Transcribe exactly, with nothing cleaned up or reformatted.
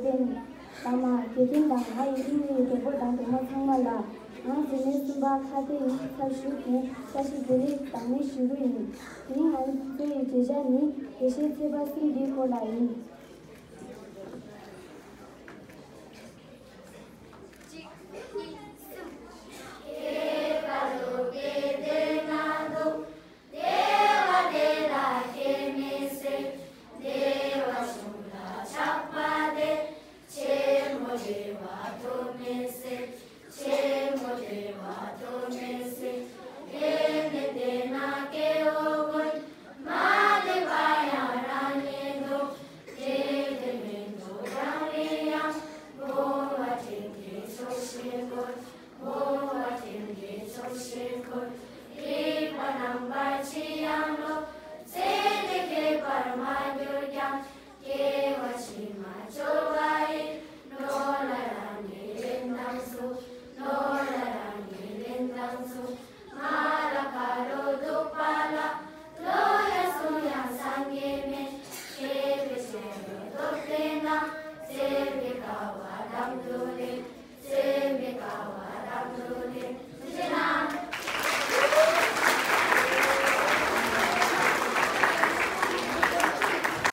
ལྡན། ད་མ་དགེ་རྒན་དང་ང་ཡི་དབྱིངས་ཡི་མགྲོན་པོ་དང་སྒྲོལ་མ་ཚང་མ་ལ། ང་འཛིན་གྲྭ་གསུམ་པ་ཁ་གཏད་ཡིན། ཚར་ཞུགས་ཀྱིས་བཀྲ་ཤིས་བདེ་ལེགས་དང་བརྙན་ཞུ་གི་ཡིན། དེ་རིང་ང་ཚོ་ཡི་བརྗོད་བྱ་ནི་དགེ་བཤེས་ཚེ་དཔག་སེང་གེའི་སྐོར་ལ་ཡིན། གཅིག་གཉིས་གསུམ། བདེ་བ་བདེ་ལ་ཁྱད་མི་སྲིད། བདེ་བ་གཞུང་ལ་ཆགས་པ་བདེ། ཆེན་པོ་བདེ་བ་ཐོབ་མི་སྲིད། ཆེན་པོ་བདེ་བ་ཐོབ་མི་སྲིད། བདེ་ནི་བདེ་ན་སྐྱེ་བོ་ཀུན། མ་བདེ་བ་ཡང་རང་ཉིད་དོ། བདེ་དེ་མིན་འདུག་རང་རིག་ཡང་། སྤོང་བ་ཕྲིན་གྱི་ཆོག་ཤེས་སྐོར། སྤོང་བ་ཕྲིན་གྱི་ཆོག་ཤེས་སྐོར། རིག་པ་རྣམ་པ་ཅི་ཡང་